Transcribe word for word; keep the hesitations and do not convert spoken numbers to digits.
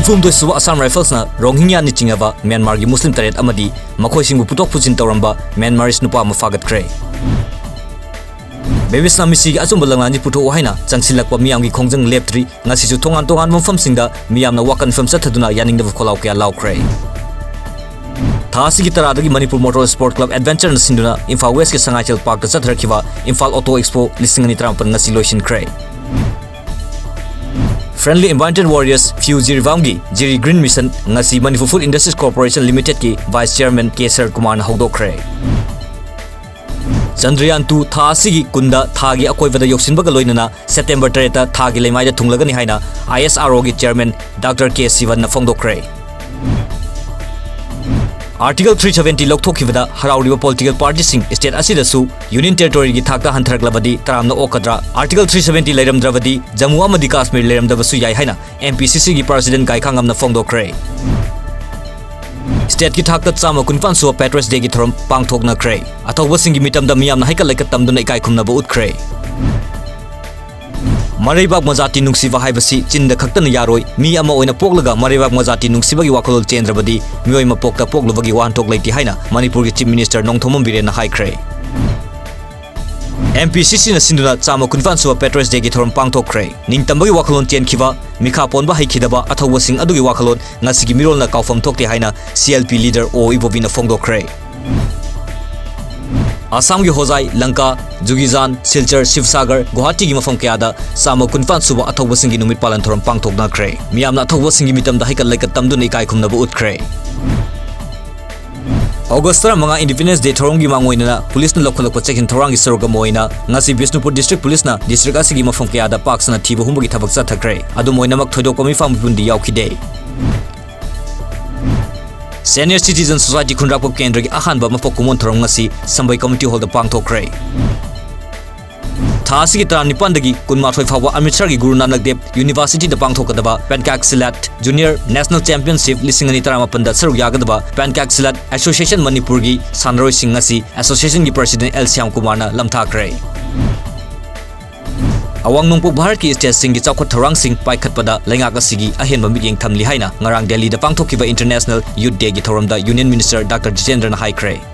ꯐꯨꯝꯗꯣꯏ ꯁꯨꯕ ꯑꯁꯥꯝ ꯔꯥꯏꯐꯜꯁꯅ ꯔꯣꯍꯤꯡꯌꯥꯅꯤ ꯆꯤꯡꯉꯕ ꯃ꯭ꯌꯥꯟꯃꯥꯔꯒꯤ ꯃꯨꯁꯂꯤꯝ ꯇꯔꯦꯠ ꯑꯃꯗꯤ ꯃꯈꯣꯏꯁꯤꯡꯕꯨ ꯄꯨꯊꯣꯛ ꯄꯨꯁꯤꯟ ꯇꯧꯔꯝꯕ ꯃ꯭ꯌꯥꯟꯃꯥꯔꯤꯁ ꯅꯨꯄꯥ ꯑꯃ ꯐꯥꯒꯠꯈ꯭ꯔꯦ꯫ ꯕꯦꯕꯤꯁꯅꯥ ꯃꯤꯁꯤꯒꯤ ꯑꯆꯨꯝꯕ ꯂꯪꯂꯥꯟꯁꯤ ꯄꯨꯊꯣꯛꯎ ꯍꯥꯏꯅ ꯆꯪꯁꯤꯜꯂꯛꯄ ꯃꯤꯌꯥꯝꯒꯤ ꯈꯣꯡꯖꯪ ꯂꯦꯞꯇ꯭ꯔꯤ꯫ ꯉꯁꯤꯁꯨ ꯇꯣꯉꯥꯟ ꯇꯣꯉꯥꯟꯕ ꯃꯐꯝꯁꯤꯡꯗ ꯃꯤꯌꯥꯝꯅ ꯋꯥꯀꯟ ꯐꯝ ꯆꯠꯊꯗꯨꯅ ꯌꯥꯅꯤꯡꯗꯕ ꯈꯣꯜꯂꯥꯎ ꯀꯌꯥ ꯂꯥꯎꯈ꯭ꯔꯦ꯫ ꯊꯥ ꯑꯁꯤꯒꯤ ꯇꯔꯥꯗꯒꯤ ꯃꯅꯤꯄꯨꯔ ꯃꯣꯇꯣꯔ ꯁ꯭ꯄꯣꯔꯠ ꯀ꯭ꯂꯕ ꯑꯦꯗꯚꯦꯟꯆꯔꯅ ꯁꯤꯟꯗꯨꯅ ꯏꯝꯐꯥꯜ ꯋꯦꯁꯀꯤ ꯁꯉꯥꯏꯊꯦꯜ ꯄꯥꯔꯛꯇ ꯆꯠꯊꯔꯛꯈꯤꯕ ꯏꯝꯐꯥꯜ ꯑꯣꯇꯣ ꯑꯦꯛꯁꯄꯣ ꯂꯤꯁꯤꯡ ꯑꯅꯤ ꯇꯔꯥꯃꯥꯄꯟ ꯉꯁꯤ ꯂꯣꯏꯁꯤꯟꯈ꯭ꯔꯦ꯫ Friendly Invited Warriors ꯐ꯭ꯌꯨ ꯖꯤꯔꯤꯕꯥꯝꯒꯤ ꯖꯤꯔꯤ ꯒ꯭ꯔꯤꯟ ꯃꯤꯁꯟ ꯉꯁꯤ ꯃꯅꯤꯄꯨꯔ ꯐꯨꯗ ꯏꯟꯗꯁꯇ꯭ꯔꯤꯁ ꯀꯣꯔꯄꯣꯔꯦꯁꯟ ꯂꯤꯃꯤꯇꯦꯗꯀꯤ ꯚꯥꯏꯁ ꯆꯤꯌꯔꯃꯦꯟ ꯀꯦ ꯁꯔꯠ ꯀꯨꯃꯥꯔꯅ ꯍꯧꯗꯣꯛꯈ꯭ꯔꯦ꯫ ꯆꯟꯗ꯭ꯔꯌꯥꯟ ꯇꯨ ꯊꯥ ꯑꯁꯤꯒꯤ ꯀꯨꯟꯗ ꯊꯥꯒꯤ ꯑꯀꯣꯏꯕꯗ ꯌꯧꯁꯤꯟꯕꯒ ꯂꯣꯏꯅꯅ ꯁꯦꯞꯇꯦꯝꯕꯔ ꯇꯔꯦꯠꯇ ꯊꯥꯒꯤ ꯂꯩꯃꯥꯏꯗ ꯊꯨꯡꯂꯒꯅꯤ ꯍꯥꯏꯅ ꯑꯥꯏ ꯑꯦꯁ ꯑꯥꯔ ꯑꯣꯒꯤ ꯆꯤꯌꯔꯃꯦꯟ ꯗꯥꯛꯇꯔ ꯀꯦ ꯁꯤꯕꯟꯅ ꯐꯣꯡꯗꯣꯛꯈ꯭ꯔꯦ꯫ Article three seventy ꯂꯧꯊꯣꯛꯈꯤꯕꯗ ꯍꯔꯥꯎꯔꯤꯕ ꯄꯣꯂꯤꯇꯤꯀꯦꯜ ꯄꯥꯔꯇꯤꯁꯤꯡ ꯁ꯭ꯇꯦꯠ ꯑꯁꯤꯗꯁꯨ ꯌꯨꯅꯤꯌꯟ ꯇꯦꯔꯤꯇꯣꯔꯤꯒꯤ ꯊꯥꯛꯇ ꯍꯟꯊꯔꯛꯂꯕꯗꯤ ꯇꯔꯥꯝꯅ ꯑꯣꯛꯀꯗ꯭ꯔꯥ? Article three seventy ꯂꯩꯔꯝꯗ꯭ꯔꯕꯗꯤ ꯖꯝꯃꯨ ꯑꯃꯗꯤ ꯀꯥꯁꯃꯤꯔ ꯂꯩꯔꯝꯗꯕꯁꯨ ꯌꯥꯏ ꯍꯥꯏꯅ ꯑꯦꯝ ꯄꯤ ꯁꯤ ꯁꯤꯒꯤ ꯄ꯭ꯔꯁꯤꯗꯦꯟ ꯒꯥꯏꯈꯥꯉꯝꯅ ꯐꯣꯡꯗꯣꯛꯈ꯭ꯔꯦ꯫ ꯁ꯭ꯇꯦꯠꯀꯤ ꯊꯥꯛꯇ ꯆꯥꯝꯃ ꯀꯨꯟꯅꯤꯄꯥꯟ ꯁꯨꯕ ꯄꯦꯇ꯭ꯔꯣꯏꯠꯁ ꯗꯦꯒꯤ ꯊꯧꯔꯝ ꯄꯥꯡꯊꯣꯛꯅꯈ꯭ꯔꯦ꯫ ꯑꯊꯧꯕꯁꯤꯡꯒꯤ ꯃꯤꯇꯝꯗ ꯃꯤꯌꯥꯝꯅ ꯍꯩꯀꯠ ꯂꯩꯀꯠ ꯇꯝꯗꯨꯅ ꯏꯀꯥꯏ ꯈꯨꯝꯅꯕ ꯎꯠꯈ꯭ꯔꯦ꯫ ꯃꯔꯩꯕꯥꯛ ꯃꯖꯥꯇꯤ ꯅꯨꯡꯁꯤꯕ ꯍꯥꯏꯕꯁꯤ ꯆꯤꯟꯗ ꯈꯛꯇꯅ ꯌꯥꯔꯣꯏ꯫ ꯃꯤ ꯑꯃ ꯑꯣꯏꯅ ꯄꯣꯛꯂꯒ ꯃꯔꯩꯕꯥꯛ ꯃꯖꯥꯇꯤ ꯅꯨꯡꯁꯤꯕꯒꯤ ꯋꯥꯈꯜꯂꯣꯟ ꯆꯦꯟꯗ꯭ꯔꯕꯗꯤ ꯃꯤꯑꯣꯏ ꯃꯄꯣꯛꯇ ꯄꯣꯛꯂꯨꯕꯒꯤ ꯋꯥꯍꯟꯊꯣꯛ ꯂꯩꯇꯦ ꯍꯥꯏꯅ ꯃꯅꯤꯄꯨꯔꯒꯤ ꯆꯤꯐ ꯃꯤꯅꯤꯁꯇꯔ ꯅꯣꯡꯊꯣꯝꯕꯝ ꯕꯤꯔꯦꯟꯅ ꯍꯥꯏꯈ꯭ꯔꯦ꯫ ꯑꯦꯝ ꯄꯤ ꯁꯤ ꯁꯤꯅ ꯁꯤꯟꯗꯨꯅ ꯆꯥꯝꯃ ꯀꯨꯟꯅꯤꯄꯥꯟ ꯁꯨꯕ ꯄꯦꯇ꯭ꯔꯣꯏꯠꯁ ꯗꯦꯒꯤ ꯊꯧꯔꯝ ꯄꯥꯡꯊꯣꯛꯈ꯭ꯔꯦ꯫ ꯅꯤꯡꯇꯝꯕꯒꯤ ꯋꯥꯈꯜꯂꯣꯟ ꯆꯦꯟꯈꯤꯕ, ꯃꯤꯈꯥ ꯄꯣꯟꯕ ꯍꯩꯈꯤꯗꯕ ꯑꯊꯧꯕꯁꯤꯡ ꯑꯗꯨꯒꯤ ꯋꯥꯈꯜꯂꯣꯟ ꯉꯁꯤꯒꯤ ꯃꯤꯔꯣꯜꯅ ꯀꯥꯎꯐꯝ ꯊꯣꯛꯇꯦ ꯍꯥꯏꯅ ꯁꯤ ꯑꯦꯜ ꯄꯤ ꯂꯤꯗꯔ ꯑꯣ ꯏꯕꯣꯕꯤꯅ ꯐꯣꯡꯗꯣꯛꯈ꯭ꯔꯦ꯫ ꯑꯁꯥꯝꯒꯤ ꯍꯣꯖꯥꯏ, ꯂꯪꯀꯥ, ꯖꯨꯒꯤꯖꯥꯟ, ꯁꯤꯜꯆꯔ, ꯁꯤꯕꯁꯥꯒꯔ, ꯒꯨꯋꯥꯍꯥꯇꯤꯒꯤ ꯃꯐꯝ ꯀꯌꯥꯗ ꯆꯥꯝꯃ ꯀꯨꯟꯅꯤꯄꯥꯟ ꯁꯨꯕ ꯑꯊꯧꯕꯁꯤꯡꯒꯤ ꯅꯨꯃꯤꯠ ꯄꯥꯂꯟ ꯊꯧꯔꯝ ꯄꯥꯡꯊꯣꯛꯅꯈ꯭ꯔꯦ꯫ ꯃꯤꯌꯥꯝꯅ ꯑꯊꯧꯕꯁꯤꯡꯒꯤ ꯃꯤꯇꯝꯗ ꯍꯩꯀꯠ ꯂꯩꯀꯠ ꯇꯝꯗꯨꯅ ꯏꯀꯥꯏ ꯈꯨꯝꯅꯕ ꯎꯠꯈ꯭ꯔꯦ꯫ ꯑꯣꯒꯁ ꯇꯔꯥꯃꯉꯥ Independence Day ꯊꯧꯔꯝꯒꯤ ꯃꯥꯡꯑꯣꯏꯅꯅ ꯄꯨꯂꯤꯁꯅ ꯂꯧꯈꯠꯂꯛꯄ ꯆꯦꯛꯁꯤꯟ ꯊꯧꯔꯥꯡꯒꯤ ꯁꯔꯨꯛ ꯑꯃ ꯑꯣꯏꯅ ꯉꯁꯤ ꯕꯤꯁꯅꯨꯄꯨꯔ ꯗꯤꯁꯇ꯭ꯔꯤꯛ ꯄꯨꯂꯤꯁꯅ ꯗꯤꯁꯇ꯭ꯔꯤꯛ ꯑꯁꯤꯒꯤ ꯃꯐꯝ ꯀꯌꯥꯗ ꯄꯥꯛ ꯁꯟꯅ ꯊꯤꯕ ꯍꯨꯝꯕꯒꯤ ꯊꯕꯛ ꯆꯠꯊꯈ꯭ꯔꯦ꯫ ꯑꯗꯨꯝ ꯑꯣꯏꯅꯃꯛ ꯊꯣꯏꯗꯣꯛꯄ ꯃꯤꯐꯥ ꯃꯤꯄꯨꯟꯗꯤ ꯌꯥꯎꯈꯤꯗꯦ꯫ Senior Citizen Society ꯈꯨꯟꯗ꯭ꯔꯥꯛꯄꯝ ꯀꯦꯟꯗ꯭ꯔꯒꯤ ꯑꯍꯥꯟꯕ ꯃꯄꯣꯛ ꯀꯨꯝꯑꯣꯟ ꯊꯧꯔꯝ ꯉꯁꯤ ꯁꯝꯕꯩ ꯀꯝꯃ꯭ꯌꯨꯅꯤꯇꯤ ꯍꯣꯜꯗ ꯄꯥꯡꯊꯣꯛꯈ꯭ꯔꯦ꯫ ꯊꯥ ꯑꯁꯤꯒꯤ ꯇꯔꯥꯅꯤꯄꯥꯟꯗꯒꯤ ꯀꯨꯟꯃꯥꯊꯣꯏ ꯐꯥꯎꯕ ꯑꯃ꯭ꯔꯤꯠꯁꯔꯒꯤ ꯒꯨꯔꯨ ꯅꯥꯅꯛ ꯗꯦꯕ ꯌꯨꯅꯤꯚꯔꯁꯤꯇꯤꯗ ꯄꯥꯡꯊꯣꯛꯀꯗꯕ ꯄꯦꯟꯀꯥꯛ ꯁꯤꯂꯥꯠ ꯖꯨꯅꯤꯌꯔ ꯅꯦꯁꯅꯦꯜ ꯆꯦꯝꯄꯤꯌꯟꯁꯤꯞ ꯂꯤꯁꯤꯡ ꯑꯅꯤ ꯇꯔꯥꯃꯥꯄꯟꯗ ꯁꯔꯨꯛ ꯌꯥꯒꯗꯕ ꯄꯦꯟꯀꯥꯛ ꯁꯤꯂꯥꯠ ꯑꯦꯁꯣꯁꯤꯌꯦꯁꯟ ꯃꯅꯤꯄꯨꯔꯒꯤ ꯁꯥꯟꯅꯔꯣꯏꯁꯤꯡ ꯉꯁꯤ ꯑꯦꯁꯣꯁꯤꯌꯦꯁꯟꯒꯤ ꯄ꯭ꯔꯁꯤꯗꯦꯟ ꯑꯦꯜ ꯁ꯭ꯌꯥꯝ ꯀꯨꯃꯥꯔꯅ ꯂꯝꯊꯥꯈ꯭ꯔꯦ꯫ ꯑꯋꯥꯡ ꯅꯣꯡꯄꯣꯛ ꯚꯥꯔꯠꯀꯤ ꯁ꯭ꯇꯦꯠꯁꯤꯡꯒꯤ ꯆꯥꯎꯈꯠ ꯊꯧꯔꯥꯡꯁꯤꯡ ꯄꯥꯏꯈꯠꯄꯗ ꯂꯩꯉꯥꯛ ꯑꯁꯤꯒꯤ ꯑꯍꯦꯟꯕ ꯃꯤꯠꯌꯦꯡ ꯊꯝꯂꯤ ꯍꯥꯏꯅ ꯉꯔꯥꯡ ꯗꯦꯜꯂꯤꯗ ꯄꯥꯡꯊꯣꯛꯈꯤꯕ International Youth Dayꯒꯤ ꯊꯧꯔꯝꯗ Union Minister Doctor ꯖꯤꯇꯦꯟꯗ꯭ꯔꯅ ꯍꯥꯏꯈ꯭ꯔꯦ꯫